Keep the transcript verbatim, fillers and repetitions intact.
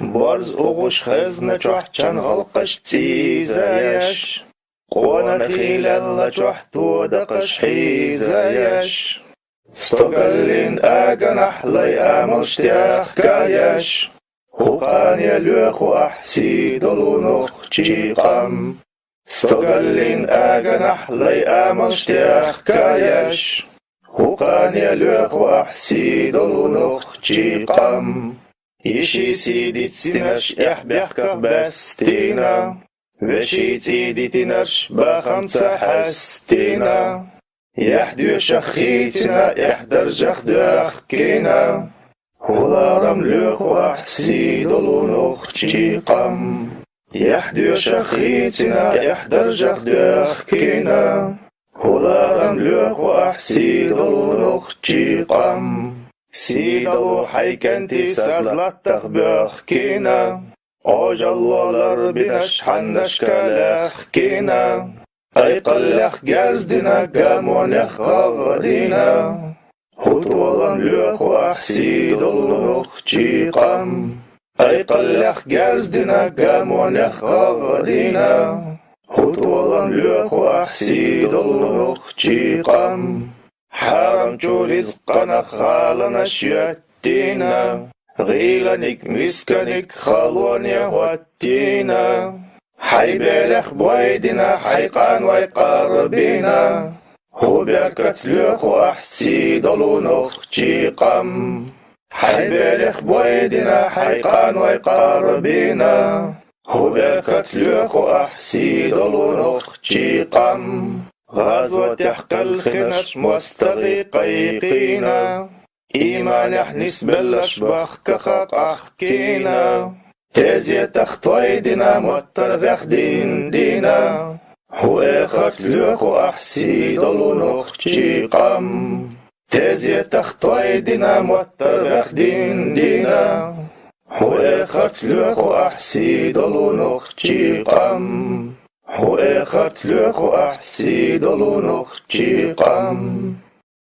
Борз угӀуш хезначохь чан гӀалкхаш цӀийза еш, къонахий леллачохь тодакхаш хьийза еш. Стогаллин аганахь лай амалш техка еш, хӀу къане лоьху ахь сий долу нохчий къам. Стогаллин аганахь лай амалш техка еш, хӀу къане лоьху ахь сий долу нохчий къам. Йиши сий дицдинарш эхь бехках баьстина, веши цӀий дитинарш бахамца хьаьстина. Эхь доьшах хийцина, эхь даржах доьхкина, хӀу ларам лоьху ахь сий долу нохчий къам. Эхь доьшах хийцина, эхь даржах доьхкина, хӀу ларам лоьху ахь сий долу нохчий къам. Сий долу хьай кӀентий саз латтах боьхкина, Ӏожалло ларбинарш хьаннашка лаьхкина, айкъаллех герздина, гамонех гӀагӀдина, хӀу толам лоьху ахь сий долу нохчий къам. Айкъаллех герздина, гамонех гӀагӀдина, хӀу толам лоьху ахь сий долу нохчий къам. Хьарамчу ризкъанах гӀаланаш йоьттина, гӀийланиг, мисканиг халоне хӀоттийна. Хьай берех бойдина, хьай къанвай къарбийна, хӀу беркат лоьху ахь сий долу нохчий къам. Хьай берех бойдина, хьай къанвай къарбийна, хӀу беркат лоьху ахь сий долу нохчий къам. ГӀазотехь кхелхинарш мостагӀий кхайкхийна, иманехь нисбелларш бахкаха къахкийна. Тезетах тойдина, моттаргӀех диндина, хӀу эхарт лоьху ахь сий долу нохчий къам. Тезетах тойдина, моттаргӀех диндина, хӀу эхарт лоьху ахь сий долу нохчий къам. ХӀу эхарт лоьху ахь сий долу нохчий къам.